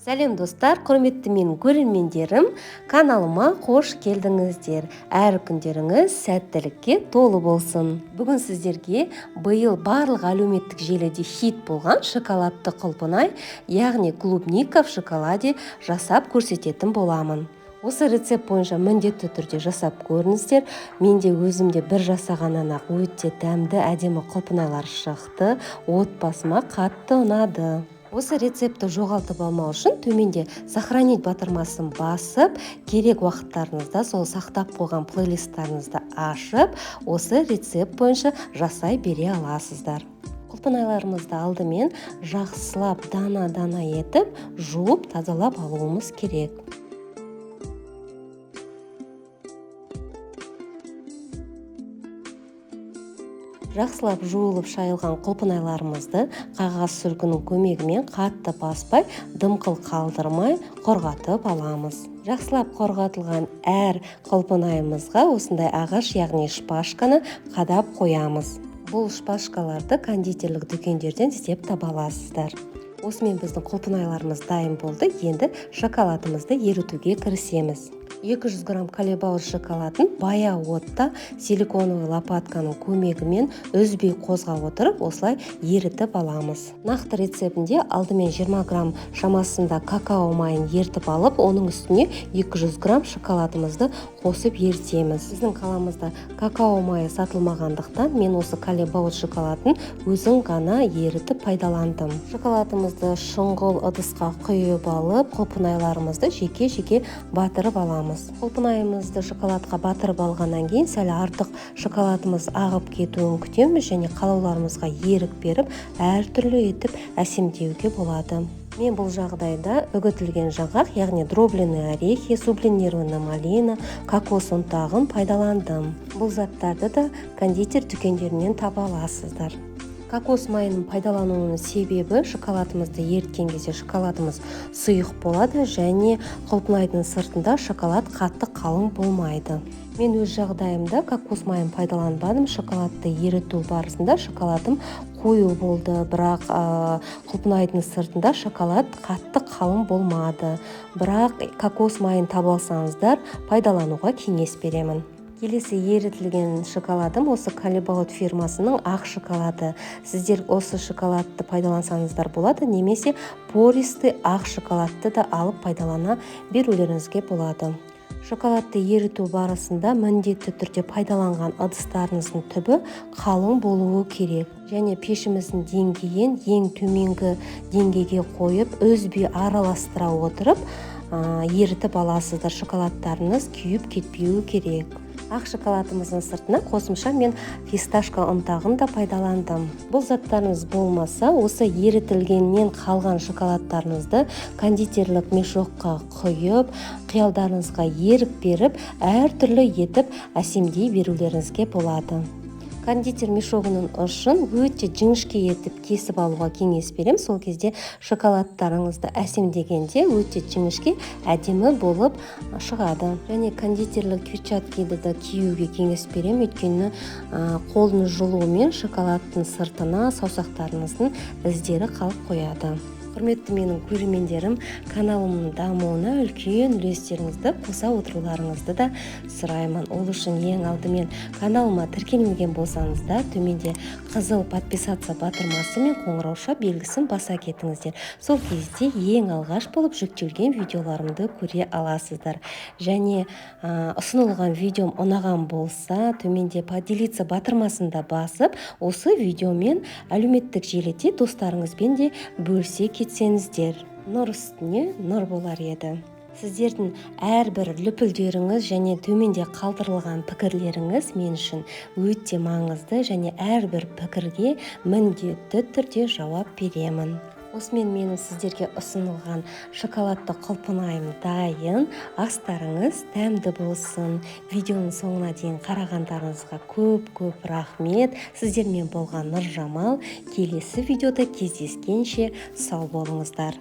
Сәлем достар, құрметті менің көрермендерім, каналыма қош келдіңіздер. Әр күндеріңіз сәттілікке толы болсын. Бүгін сіздерге биыл барлық әлеуметтік желіде хит болған шоколадты құлпынай, яғни клубника в шоколаде жасап көрсететін боламын. Осы рецепт бойынша міндетті түрде жасап көріңіздер. Мен де өзімде бір жасағаннан-ақ өте дәмді, әдемі құлпынайлар шықты. Отбасыма қатты ұнады. Осы рецептті жоғалтып алмау үшін төменде сохранить батырмасын басып, керек уақыттарыңызда сол сақтап қойған плейлисттарыңызды ашып, осы рецепт бойынша жасай бере аласыздар. Құлпынайларымызды алдымен жақсылап дана-дана етіп жуып тазалап алуымыз керек. Жақсылап жуылып шайылған құлпынайларымызды қағаз сүлгінің көмегімен қатты баспай, дымқыл қалдырмай құрғатып аламыз. Жақсылап құрғатылған әр құлпынайымызға осындай ағаш, яғни шпажканы қадап қоямыз. Бұл шпажкаларды кондитерлік дүкендерден іздеп таба аласыздар. Осымен біздің құлпынайларымыз дайын болды. Енді шоколадымызды ерітуге кірісеміз. 200 грамм Калебаут шоколадын баяу отта силиконовый лопатканың көмегімен үзбей қозғап отырып, осылай ерітіп аламыз. Нақты рецептінде алдымен 20 грамм шамасында какао майын ерітіп алып, оның үстіне 200 грамм шоколадымызды қосып ерітеміз. Біздің қаламызда какао майы сатылмағандықтан мен осы Калебаут шоколадын өзін ғана ерітіп пайдаландым. Шоколадымызды шұңғыл ыдысқа құйып алып, құлпынайларымызды жеке-жеке батырып аламыз. Құлпынайымызды шоколадқа батырып алғаннан кейін сәл артық шоколадымыз ағып кетуін күтеміз және қалауларымызға ерік беріп, әртүрлі етіп әсемдеуге болады. Мен бұл жағдайда үгітілген жаңғақ, яғни дробленые орехи, сублимированная малина, кокос ұнтағын пайдаландым. Бұл заттарды да кондитер дүкендерінен таба аласыздар. Кокос майының пайдалануының себебі шоколадымызды еріткен кезде шоколадымыз сұйық болады және құлпынайдың сыртында шоколад қатты қалың болмайды. Мен өз жағдайымда кокос майын пайдаланбадым. Шоколадты еріту барысында шоколадым қою болды, бірақ құлпынайдың сыртында шоколад қатты қалың болмады. Бірақ кокос майын таба алсаңыздар, пайдалануға кеңес беремін. Келесі ерітілген шоколадым осы Калебаут фирмасының ақ шоколады. Сіздер осы шоколадты пайдалансаңыздар болады, немесе пористый ақ шоколадты да алып пайдалана берулеріңізге болады. Шоколадты еріту барысында міндетті түрде пайдаланған ыдыстарыңыздың түбі қалың болуы керек. Және пешіміздің деңгейін ең төменгі деңгейге қойып, үзбей араластыра отырып, ерітіп аласыздар. Шоколадтарыңыз күйіп кетпеуі керек. Ақ шоколадымыздың сыртына қосымша мен фисташка ұнтағын да пайдаландым. Бұл заттарыңыз болмаса, осы ерітілгеннен қалған шоколадтарыңызды кондитерлік мешокқа құйып, қиялдарыңызға ерік беріп, әртүрлі етіп әсемдей берулеріңізге болады. Кондитер мешогының ұшын өте жіңішке етіп кесіп алуға кеңес беремін. Сол кезде шоколадтарыңызды әсемдегенде өте жіңішке, әдемі болып шығады. Және кондитерлік перчаткиді да киюге кеңес беремін, өйткені, қолдың жылуымен шоколадтың сыртына саусақтарыңыздың іздері қалып қояды. Құрметті менің көрермендерім, каналымның дамуына үлкен үлестеріңізді қоса отыруларыңызды да сұраймын. Ол үшін ең алдымен каналыма тіркелмеген болсаңыздар, төменде қызыл подписаться батырмасы мен қоңырауша белгісін баса кетіңіздер. Сол кезде ең алғаш болып жүктелген видеоларымды көре аласыздар. Және, ұсынылған видеом ұнаған болса, төменде поделиться батырмасын да басып, осы видеомен әлеуметтік желіде достарыңызбен де бөлісе кетсеңіздер, нұр үстіне нұр болар еді. Сіздердің әрбір лүпілдеріңіз және төменде қалдырылған пікірлеріңіз мен үшін өте маңызды және әрбір пікірге міндетті түрде жауап беремін. Осымен менің сіздерге ұсынылған шоколадты құлпынайым дайын. Астарыңыз дәмді болсын. Видеоның соңына дейін қарағандарыңызға көп-көп рахмет. Сіздермен болған Нұржамал. Келесі видеода кездескенше сау болыңыздар.